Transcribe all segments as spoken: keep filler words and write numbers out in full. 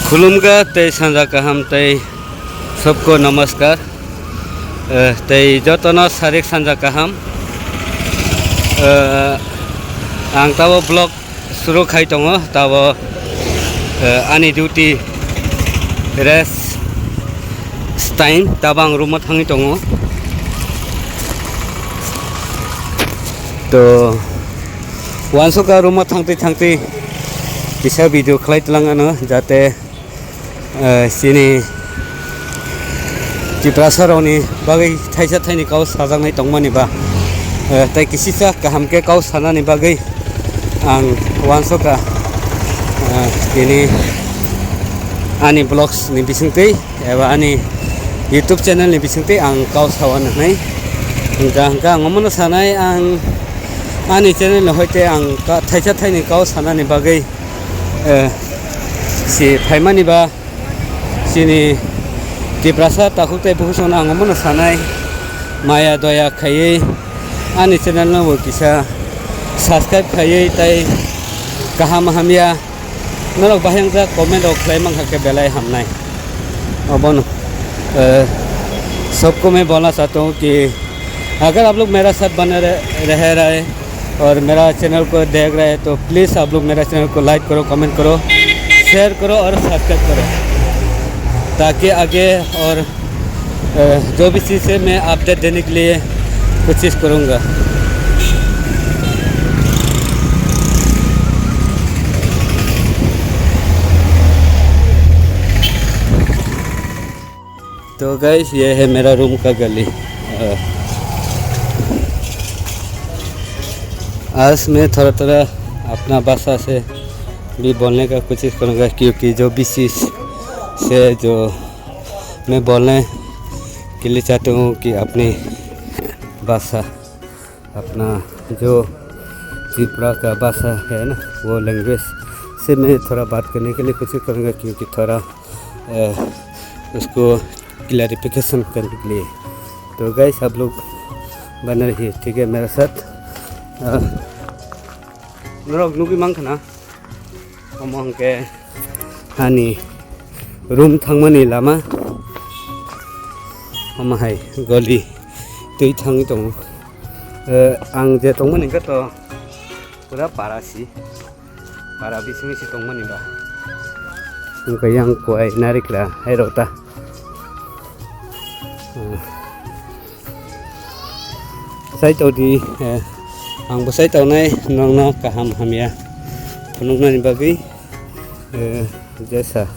Khulumkha tei sanja kaham tei sobko namaskar. Eh, tei jotono sarik sanja kaham. Eh, ang tabo vlog suru khai tongo, tabo, eh, ani duty rest time, tabo ang room o thangwi tongo. To, wansukha room o thangtwi thangtwi kisa video khlai tlang ano, jate, eh, chini Tiprasa rokni bagwi thaisa thaini kau sajaknai tongmani ba, eh, tei kisisa kaham khe kau sanani bagwi ang wansukha, eh, tini ani vlogs ni bisingtwi eba ani YouTube channel ni bisingtwi ang kau sawana hinwi. Hwnkha hwnkha ang omono sanai, ang ani channel ni hoite ang ka-, thaisa thaini kau sanani bagwi, eh, si phaimani ba chini Tiprasa takhuk tei bukhuk songno ang omono sanai, maya doya khaiwi ani channel no bo kisa subscribe khaiwi tei kaham hamya norok bahai wngjak comment rok khlai mankha khe belai hamnai. Obono, eh, सबको मैं बोलना चाहता हूँ कि अगर आप लोग मेरा साथ बने रह, रह रहे और मेरा चैनल को देख रहे हैं तो प्लीज आप लोग मेरा चैनल को लाइक करो, कमेंट करो, शेयर करो और सब्सक्राइब करो, ताकि आगे और, अ, जो भी चीज़ है मैं अपडेट देने के लिए कोशिश करूँगा। तो गाइस, ये है मेरा रूम का गली। अ, आज मैं थोड़ा-थोड़ा अपना भाषा से भी बोलने का कोशिश करूँगा, क्योंकि जो भी चीज़ से जो मैं बोलने के लिए चाहता हूँ कि अपनी भाषा अपना जो त्रिपुरा का भाषा है ना, वो लैंग्वेज से मैं थोड़ा बात करने के लिए कोशिश करूँगा, क्योंकि थोड़ा, अ, उसको क्लैरिफिकेशन करने के लिए। तो गाइस, आप लोग बने रहिए, ठीक है, मेरे साथ। अ, norok nugui mankha na? Omo hwnkhe ani room thangmani lama. Omo hai goli twi thangwi tongo. Eh, ang je tongmani hwnkhe to pura para si. Para bising si tongmani ba. Hwnkhe yang kuai narikra hai rota. Hmm. Sai tongdi, eh, ang bo sai tongnai nokno kaham hamya phunuknani bagwi, eh, jesa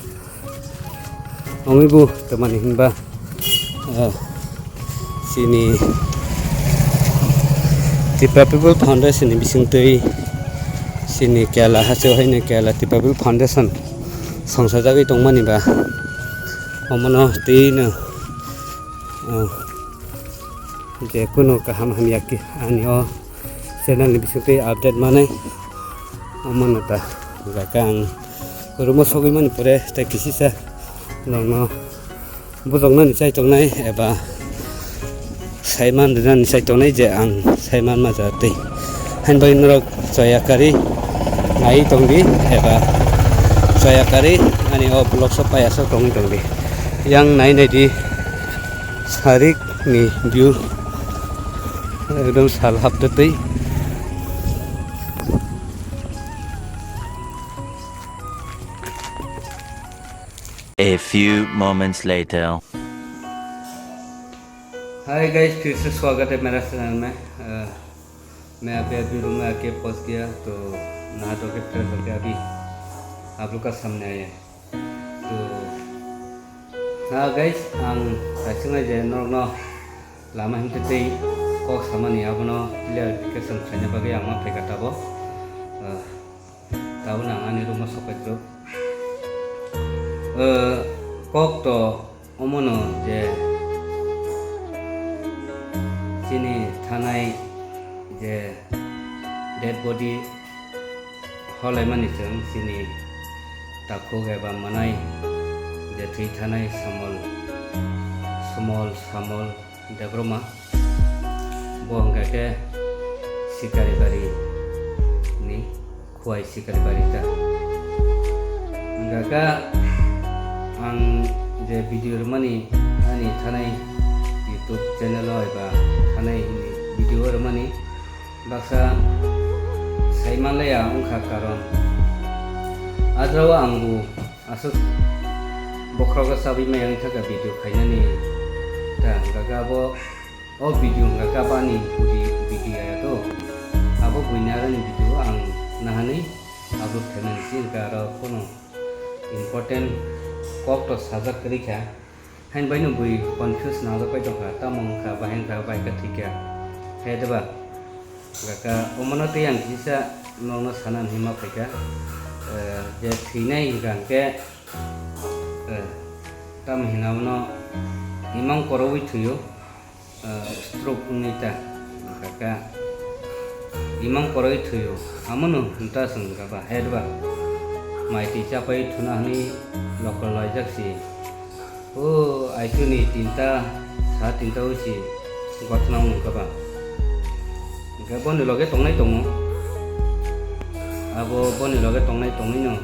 wngwi bo tamani hinba, eh, chini Tipra People Foundation ni bisingtwi chini Kerala hasteo haino Kerala Tipra People Foundation songsajagwi tongmani ba omono twi no, eh, je kunu kaham hamya ki ani o channel ni bisingtwi update manai omono ta jaga ang room o sogwi mani pore tei kisisa nokno bujoknani chai tongnai eba saiman rinani chai tongnai je ang saiman ma ja twi. Hain bai norok chaya kari nai tongdi eba chaya kari ani o vlog so paya so tongwi tongdi. Yang nai nai di sarik ni view ekdom sal hapda twi. A few moments later. Hi guys, फिर से स्वागत है मेरा चैनल में। अ, मैं अभी अभी रूम में आके पहुंच गया, तो नहा धो के फ्रेश होके अभी आप लोग का सामने आए हैं। To, ha guys, ang kaisingna je norokno lama himte tei kok samani abono clarification khlaina bagwi ang ma phaikha tabo. Ah, taboni ang ani room o sokpaikrok. Ah, kok to omono je chini thanai je dead body holaimani chwng chini takhuk eba mwnai je thwi thanai Samol, Sumol, Samol Debbarma. Bo hwnkha khe Sikaribari ni Khowai Sikaribari ta. Hwnkha khe Ang je video rwmani ani thanai YouTube channel o eba thanai video rwmani baksa sai manlaiya wngkha, karon ajrao ang bo aswk bokhrogo chabwi maya wngkha kha video khainani ta, hwnkha khe abo o video hwnkha khe abo ani puri video ya to, abo buini aroni video ang nahanwi upload khainani se hwnkha aro kheno important kok to sajak kwrwi kha. Hain baino bui confuse nangjak pai tongkha, tamo wngkha, bahai wngkha, bahai kha thwikha. Hai diba? Gaka omono tei ang kisa nokno sana hinwi ma phaikha. Eh, je thwinai hwnkha hwnkhe, eh, tamo hino abono imang korowi thwio. Ah, stroke wngwi ta, hwnkha khe imang koroi thwio, amono hwnta chwng gaba, hai diba? Mai twi chapai thuna hwnwi lokol laijak si. O, aisuni tinta, sa tinta o si gothna wng kha ba. Hwnkhe boni loge tongnai tongo. Abo boni loge tongnai tongwino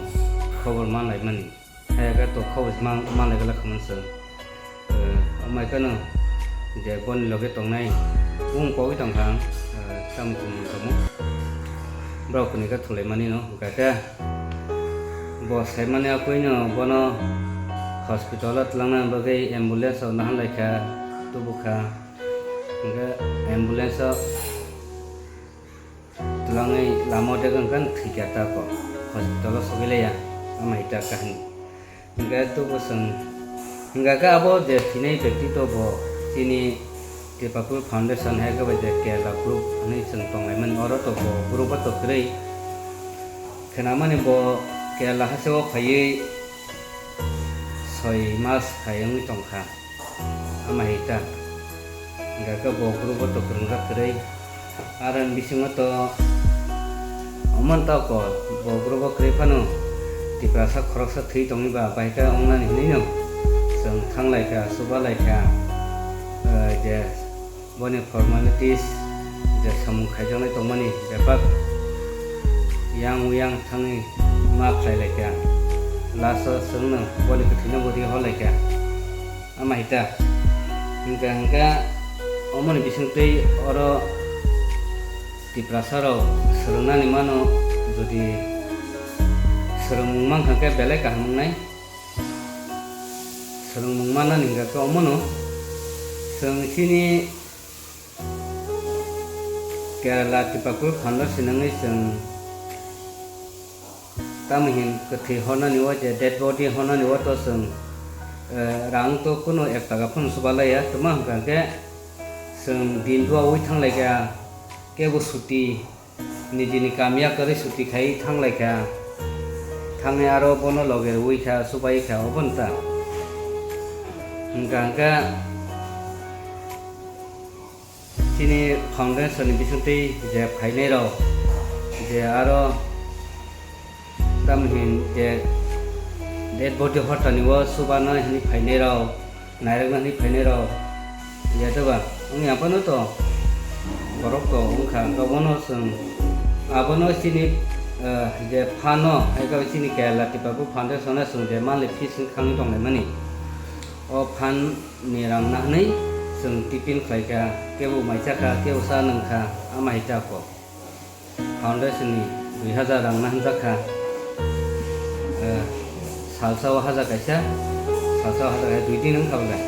khobor manlaimani. Hai khe to khobor mang-, manlai glak khamani chwng. Eh, amai kheno je boni loge tongnai, bung kogwi tongkha ang, eh, tamo tongmung tamo. Borok kwnwi khe thwnglaimani no, hwnkha khe bo saimani akwino bono hospital o twlangna bagwi ambulance rok naharlaikha, tubukha. Hwnkhe ambulance o twlangwi lama o degong khe thwikha ta ko, hospital o sogwi laiya, amai ta kahini. Hwnkhe tubu chwng, hwnkha khe abo je thwinai bekti to bo chini Tipapur Foundation hai khe bai je Kerala group hwnwi chwng tonglaimani, oro to bo group o to kwrwi khnamani bo Kerala hasteo phaiwi soi mas hai wngwi tongkha. Ama hai ta. Hingka khe bo group o to kwrwngjak kwrwi. Aro ni bisingo to omo ta ko bo group o kwrwi phano Tiprasa khoroksa thwi tongwi ba bai khe wngnani hinwi no chwng thang lai kha, chuba lai kha, eh, je boni formalities je samung khaijaknai tongmani bebak yang uyang thangwi ma khlai lai kha. Last o chwngno boni kwthwino bo rihor lai kha. Ama hai ta. Hingka hingka omoni bisingtwi oro Tiprasa rok swrwngnani mano, jodi swrwngmung mankha khe belai kaham wngnai. Swrwngmung mannani hingka khe omono chwng chini Kerala Tipapur Foundation wngwi chwng tamo hin kwthwi hornani o je dead body hornani o to chwng, eh, rang to kunu ek taka phano chubalaiya, tamo hwnka khe chwng din duaui thanglaikha, kebo suti nijini kamiya kwrwi suti khai thanglaikha, thangwi aro bono loge rwui kha, chubai kha, obo nta hwnka hwnkhe. Chini foundation ni bisingtwi je phainai rok, je aro tamo hin je dead body hortani o chubana hinwi phainai rok, nairokna hinwi phainai rok, ya doba wngya phano to borok to wngkha, hwnkhe bono chwng abono chini, eh, je phano hai khe chini Kerala Tipapur Foundation no chwng je monthly fees wngkha wngwi tonglaimani. O phan ni rang nahnai chwng tiffin khlai kha, kebo mai cha kha, kebo cha nung kha, ama hai ta kok. Foundation ni dui hazar rang nahnjak kha. Eh, salsa o hajar kaisa, salsa o hajar kaisa, dui din wng kha bwle.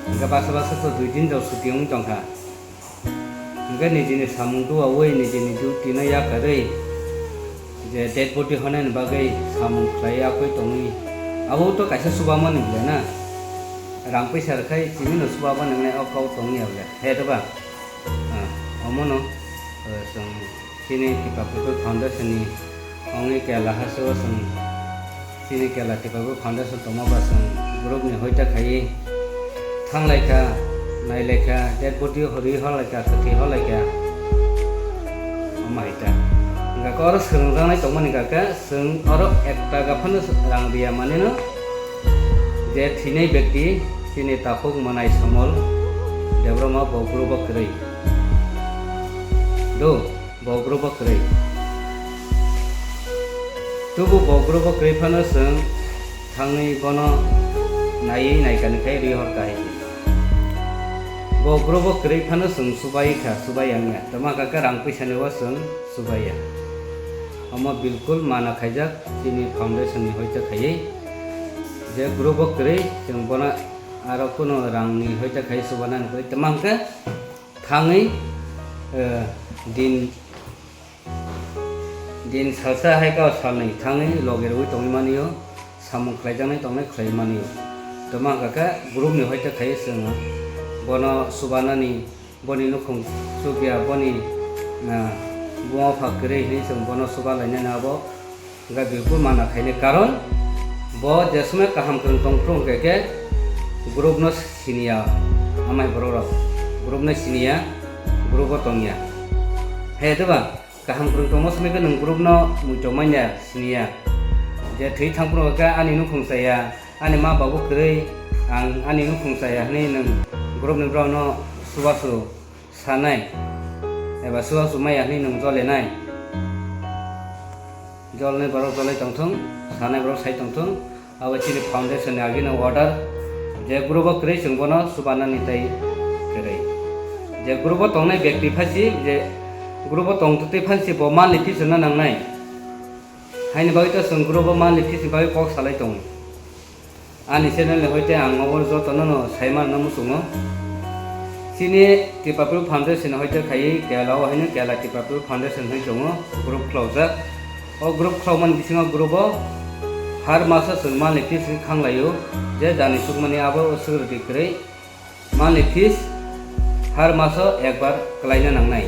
Hingke baksa baksa to dui din rok suti wng tong kha. Hingke nijini samung duaui, nijini duty no yakarwi, je dead body honani bagwi samung khlai yakwi tongwi, abo to kaisa chubamani bwle na. Rang puisa rwkhai chini no chubamani wngnai o kok tongya bwle. He doba? Ah, omono, eh, chwng chini Tipapur Foundation ni ongni Kerala hasteo chwng chini Kerala Tipapur Foundation tongma ba chwng group ni hoita khaiwi thanglaikha, nailaikha, dead body horwi horlaikha, kwthwi horlaikha. Omo hai ta. Hingkha khe oro swrwngjaknai tongmani hingkha khe chwng oro ek taka phano rang riya manino je thinai bekti chini takhuk Mwnai Somol Debbarma bo group o kwrwi. Do. Bo group o kwrwi. Tubu bo group o kwrwi phano chwng thangwi bono naiwi naikani khai rihor kahai se. Bo group o kwrwi phano chwng chubai kha, chubai ya wngya. Tamo hwnkha khe rang puisa ni bo chwng chubai ya. Omo bilkul mana khaijak chini foundation ni hoite khaiwi. Je group o kwrwi chwng bono aro kunu rang ni hoite khai chubanani kwrwi. Tamo hwnkhe thangwi, eh, din Din salsa hai ka salnwi thangwi logi rwui tongwi mani o, samung khlaijaknai tongnai khlaiwi mani o. Tamo hwnkha khe group ni hoite khai chwng bono chubanani, boni nukhung chukya, boni, ah, buma pha kwrwi hinwi chwng bono chuba lainani abo hwnkha bilkul mana khainai, karon bo je somoi kaham kwrwng tong phuru hwnkhe khe group no siniya, amai borok rok group no siniya, group o tongya. Hai diba? Kaham kwrwng tongma somoi khe nwng group no muitok manya siniya. Je thwi thang phuru khe ani nukhung chaya, ani ma babu kwrwi, ang ani nukhung chaya hwnwi nwng group ni borok no chubachu sanai eba chubachu maya hwnwi nwng jolenai. Jolnai borok jolai tongthung, sanai borok sai tongthung. Abo chini foundation ni agini order, je group o kwrwi chwng bono chubanani tei kwrwi. Je group o tongnai bekti phaisi, je group o tongtwtwi phaisi bo monthly fees rwna nangnai. Haini bagwi to chwng group o monthly fees ni bagwi kok salai tongo. Ani channel ni hoite ang obo jotono no sai manna muchungo. Chini Tipapru Foundation hoite khaiwi Kerala o haino Kerala Tipapru Foundation hai tongo, group khwlaijak. O group khwlaimani bisingo group o har maso chwng monthly fees khe khanglaio, je jani chukmani abo swrwngti kwrwi monthly fees har maso ekbar kwlaina nangnai.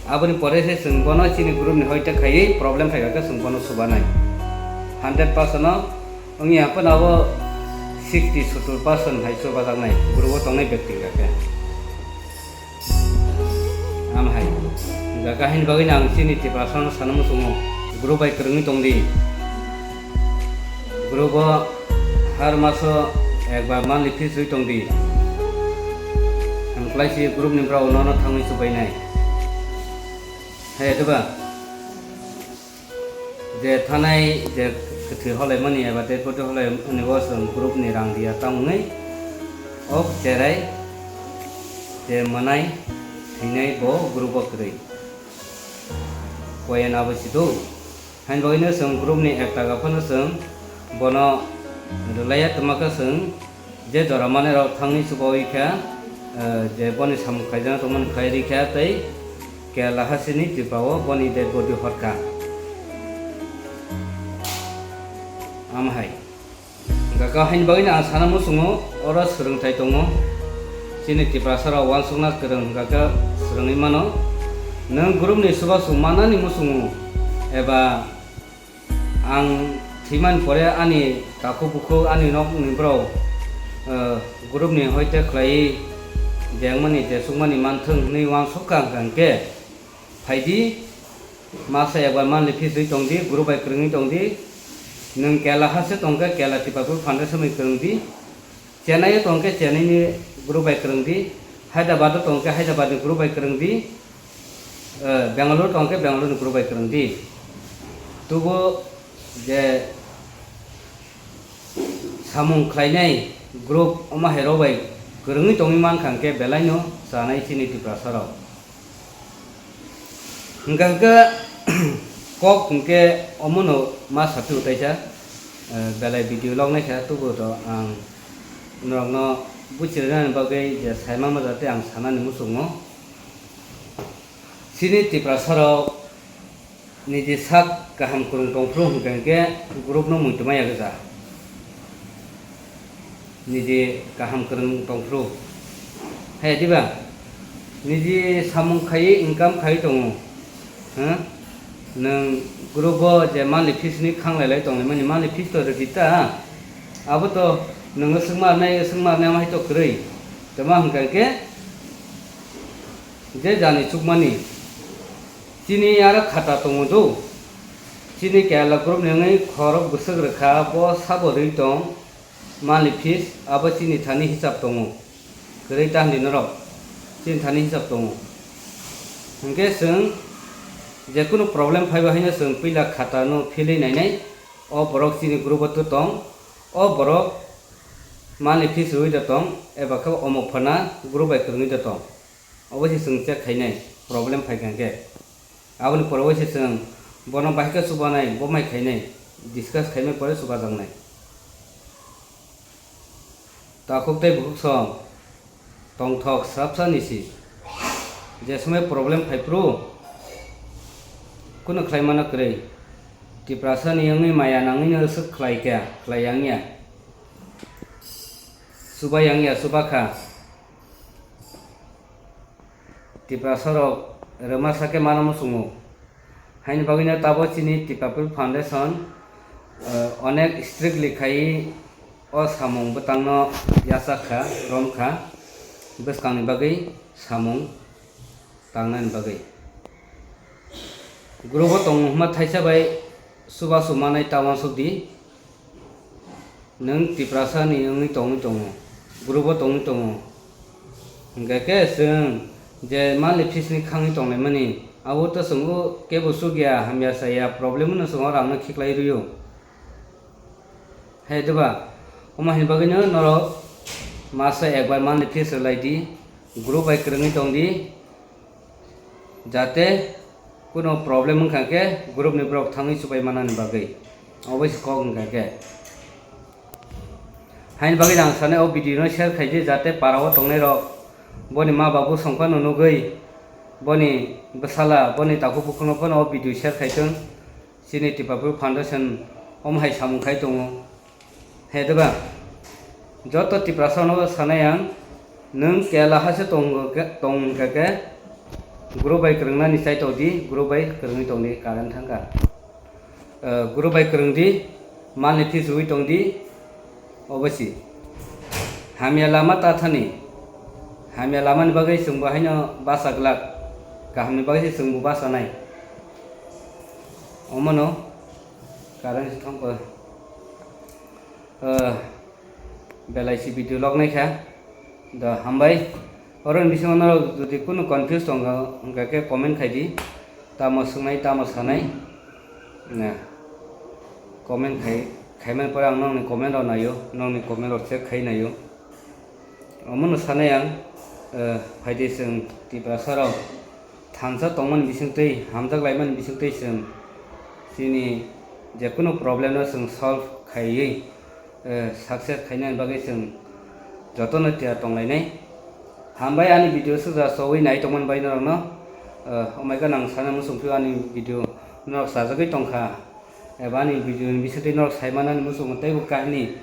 Aboni pore se chwng bono chini group ni hoite khaiwi problem phaikha khe chwng bono chubanai. Hundred percent no wngya phano abo sixty sottor percent hai chubajaknai group o tongnai bekti hwnkha khe. Am hai. Hwnkha khe haini bagwino ang chini Tiprasano sana muchungo, group bai kwrwngwi tongdi. Group o har maso ekbar monthly fees rwi tongdi. Ang kwlaisi group ni borok nono thangwi chubainai. Hai diba? Je thanai je kwthwi holaimani eba tei kwthwi holaimani o chwng group ni rang riya tamo wnwi o cherai je mwnai thwinai bo group o kwrwi. Poyan abo si do. Hain bagwino chwng group ni ekta ga phano chwng bono rwlaiya twma khe chwng Je jora manwi rok thangwi chubawi kha, eh, je boni samung khaijana tongmani khlai rikha tei Kerala hasini Tripura o boni dead body horkha. Amhai. Hwnkha khe haini bagwino ang sana muchungo, oro swrwngthai tongo. Chini Tiprasa rok uansukna kwrwng hwnkha khe swrwngwi mano. Nwng group ni chubachu manani muchungo eba Ang thwimani pore ani takhuk bukhuk, ani nokni borok, eh, group ni hoite khlaiwi bengmani je chukmani manthwng hwnwi uansuk kha, hwnkha hwnkhe phaidi, masa ekbar monthly fees rwi tongdi, group bai kwrwngwi tongdi. Nwng Kerala hase tongkhe Kerala Tipapur Foundation bai kwrwngdi. Chennai o tongkhe Chennai ni group bai kwrwngdi, Hyderabad o tongkhe Hyderabad ni group bai kwrwngdi, eh, Bangalore o tongkhe Bangalore ni group bai kwrwngdi. Tubo je samung khlainai group omo hai rok bai kwrwngwi tongwi mankha hwnkhe belai no chanai chini Tiprasa rok. Hwnkha hwnkhe kok hwnkhe omono ma saphio taisa, eh, belai video log naikha, tubuo to ang norokno buchirnani bagwi je saima manjak tei ang sanani muchungo. Chini Tiprasa rok niji sak kaham kwrwng tongphuru hwnkha hwnkhe group no muitu maya gwja. Niji kaham kwrwng tongphuru. Hai diba? Niji samung khaiwi, income khaiwi tongo. Huh? Nwng group o je monthly fees ni khanglai lai tonglaimani, monthly fees to rwdi ta. Abo to nwng swngma rwnai, swngma rwnai, amhai to kwrwi. Tamo hwnkha khe je jani chukmani. Chini aro khata tongo do. Chini Kerala group ni wngwi khorok bwswk rwkha, bo sabo rwi tong. Monthly fees abo chini thani hisab tongo, kwrwi ta hwnwi norok, chini thani hisab tongo. Hwnkhe chwng jekunu problem phaiba haino chwng puila khata no philwi nainai, o borok chini group o tong, o borok monthly fees rwui da tong, eba khe omo phana group bai kwrwngwi da tong. Obo se chwng check khainai, problem phai kha khe. Aboni pore o se chwng bono bahai khe chubanai, bo mai khainai, discuss khaimai pore chubajaknai. Takhuk tei bukhuk song tongthok swrapsa ni si. Je somoi problem phai phuru kunu khlai mano kwrwi. Tiprasa ni wngwi maya nangwi no swk khlai kha, khlai yang ya. Chuba yang ya, chuba kha. Tiprasa rok rwma sa khe mano muchungo. Haini bagwino tabo chini Tipra People Foundation, eh, onek strictly khai o samung bwtangno yachak kha, rom kha, bwskangni bagwi samung tangnani bagwi. Group o tongo hwnma thaisa bai chubachu manai ta uansuk di. Nwng Tiprasa ni wngwi tongwi tongo, group o tongwi tongo. Hwnkhe khe chwng je monthly fees ni khangwi tonglaimani, abo to chwng o kebo chukya, hamya saya, problem no chwng o rang no khiklai rwio. Hai diba? Omo hai bagwino norok masa ekbar monthly fees rwlai di, group bai kwrwngwi tong di. Jate kuno problem wngkha khe group ni borok thangwi chubai manani bagwi. Obo se kok wngkha khe. Haini bagwi ang sanai o video no share khaidi, jate para o tongnai rok boni ma babu songphano nugwi, boni bwsala, boni takhuk bukhukno phano o video share khaithwng. Chini Tipra People Foundation omo hai samung khai tongo. He diba? Joto Tiprasa no sanai ang, nwng kela ha se tong khe, tong khe khe group bai kwrwng nani chai tong di, group bai kwrwngwi tong di, current thang kha. Eh, group bai kwrwng di, monthly fees rwui tong di, obo si. Hamya lama ta thani, hamya lama ni bagwi chwng bo haino basa glak, kaham ni bagwi se chwng bo basa nai. Omo no current se thang kha. Eh, belai si video log nai kha. Da hambai. Oro ni bisingo norok jodi kunu confuse tong kha, hwnkha khe comment khai di. Tamo swngnai, tamo sanai. Na. Comment khai, khaimani pore ang nokni comment rok naio, nokni comment rok check khai naio. Omono sanai ang, eh, phaidi chwng Tiprasa rok thansa tongmani bisingtwi, hamjak laimani bisingtwi chwng chini jekunu problem no chwng solve khaiwi, eh, success khainani bagwi chwng jotono tiyar tonglainai. Hambai ani video swkja chowi nai tongmani bai norokno, eh, omai gana ang sana muchung phio ani video norok chajagwi tongkha, eba ani video ni bisingtwi norok sai manani muchungo teibo kahini,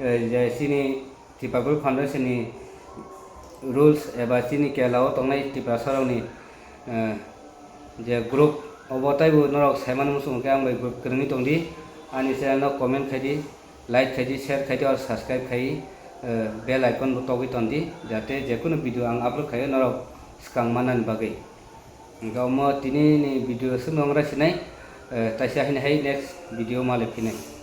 eh, je chini Tipra Group Foundation ni rules eba chini kela o tongnai Tiprasa rokni, eh, je group obo taibo norok saimano muchungo khe ang bai group kwrwngwi tongdi. Ani channel no comment khaidi, like khaidi, share khaidi, or subscribe khai, eh, bell icon bo togwi tondi, jate jekunu video ang upload khaio norok swkang manani bagwi. Hwnkhe omo tini ni video swngno wng raisinai, eh, taisa haino hai next video ma le phinai.